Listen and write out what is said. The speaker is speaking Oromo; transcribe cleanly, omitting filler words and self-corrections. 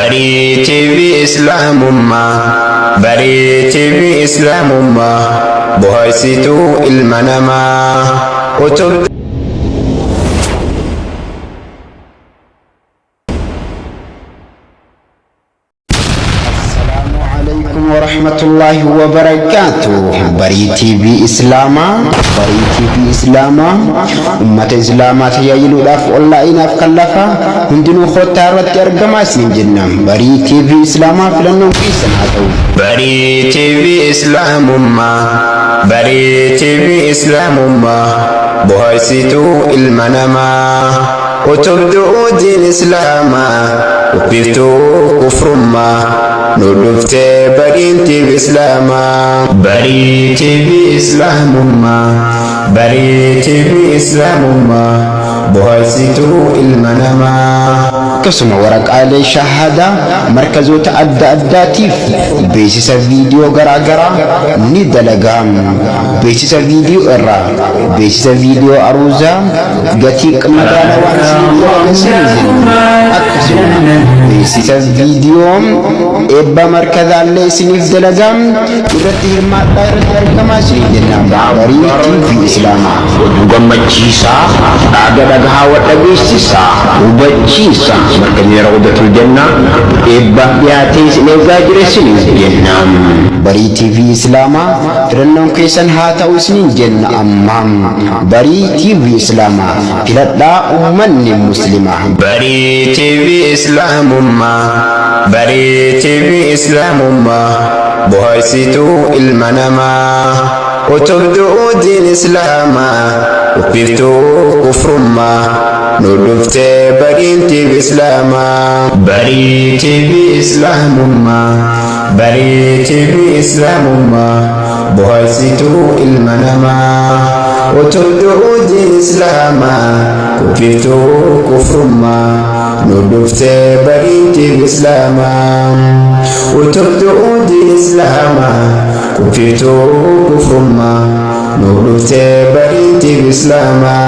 Barii TV Islaamummaa, Barii TV Islaamummaa, bohaarsituu ilma namaa, utubduu. Assalaamu Aleykum Warahmatullaahi Wabarakaatuh Barii TV Islaamaa Barii TV Islaamaa Ummata Islaamaa tajaajiluudhaaf onlaayinaaf kan lafaa hundinuu koottaa irratti argamaa isiniin jenna Barii TV Islaamaa filannoon keessan haa ta'u. Barii TV Islaamummaa, Barii TV Islaamummaa, bohaarsituu ilma namaa, Utubduu diin Islaamaa, kuffiftuu kufrummaa, nu dhuftee bariin TV Islaamaa. Barii TV Islaamummaa, Barii TV Islaamummaa, bohaarsituu ilma namaa. Akkasuma waraqaalee shahaadaa markazoota adda addaatiif beeksisa viidiyoo garaa garaa ni dalaga. Beeksisa viidiyoo irraa beeksisa viidiyoo aruuzaa gatii madaalawaan isiniif dalaga isiniin jenna. Akkasuma beeksisa viidiyoo eebba markazaallee isiniif dalaga irratti hirmaadhaa irratti argamaa isiniin jenna. Barii TV Islaamaa. Oduu gammachiisaa, dhaaga dhagahaa wa dhageessisaa, hubachiisa, Markazni Rawdatul Jannaa eebbaaf dhiyaatee isin eegaa jira isiniin jenna. Barii TV Islaamaa filannoon keessan haa ta'u isiniin jenna amma. Barii TV Islaamaa filadhaa ummanni muslimaa. Barii TV Islaamummaa, Barii TV Islaamummaa, bohaarsituu ilma namaa, utubduu diin Islaamaa, kuffiftuu kufrummaa, nu dhuftee bariin TV Islaamaa. Barii TV Islaamummaa, Barii TV Islaamummaa, bohaarsituu ilma namaa, utubduu diin Islaamaa, kuffiftuu kufrummaa, nu dhuftee bariin TV Islaamaa. Utubduu diin Islaamaa, kuffiftuu kufrummaa, nu dhuftee bariin TV Islaamaa.